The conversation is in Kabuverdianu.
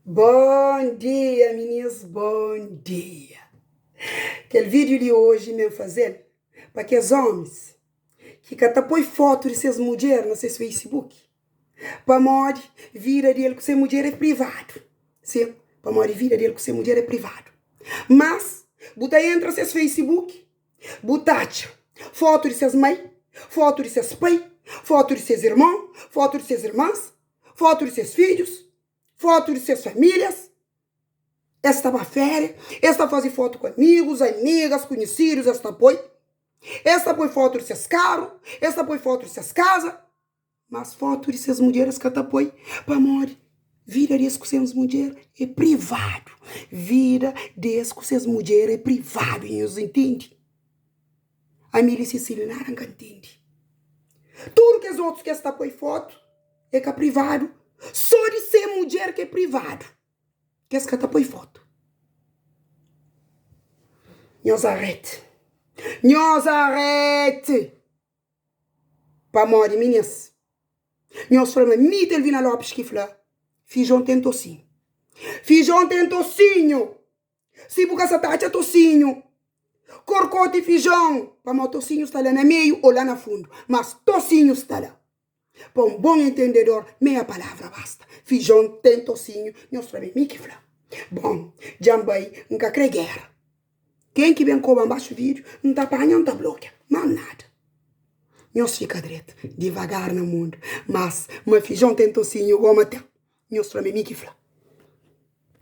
Bom dia minis bom dia Kel vídeo di oji men fazel pa kes homis ki ka ta poi foto di ses mudjer na ses facebook pamodi vida del ku se mudjer é privadu sim pamodi vida del ku se mudjer é privadu mas bu ta entra ses facebook bu ta atxa foto di ses mai foto di ses pai foto di ses irmon foto di ses irmans foto di ses fidjus fotu di ses famílias, es ta ba féria, es ta faze fotu ku amigus, amigas, kunhisidus, es ta poi, es ta poi fotu di ses karu, es ta poi fotu di ses kaza, mas fotu di ses mudjer es ka ta poi, pamodi vida di es ku ses mudjer é privadu, vida di es ku ses mudjer é privadu, nhos intende? Ami di Sisília nada N ka ntende. Tudu kes otus ki es ta poi fotu é ka privadu, sô di se mudjer ki é privadu ki es ka ta poi fotu. Nhos arete, nhos arete! Pamodi minis, nhos fla ma mi Telvina Lopes ki fla, fijon ten tosinhu. Fijon ten tosinhu! Si bu ka sa ta atxa tosinhu, korkoti fijon, pamodi tosinhu sta la na meiu o la na fundu, mas tosinhu sta la. Pa un bon entendedor, meia palavra basta. Fijon ten tosinhu, nhos fla ma é mi ki fla. Bon, dja N bai, N ka kre gera. Ken ki ben koba nbaxu vídiu, N ta panha, N ta blokia. Más nada. Nhos fika dretu, divagar na mundu, mas ma fijon ten tosinhu, goma ten. Nhos fla ma é mi ki fla.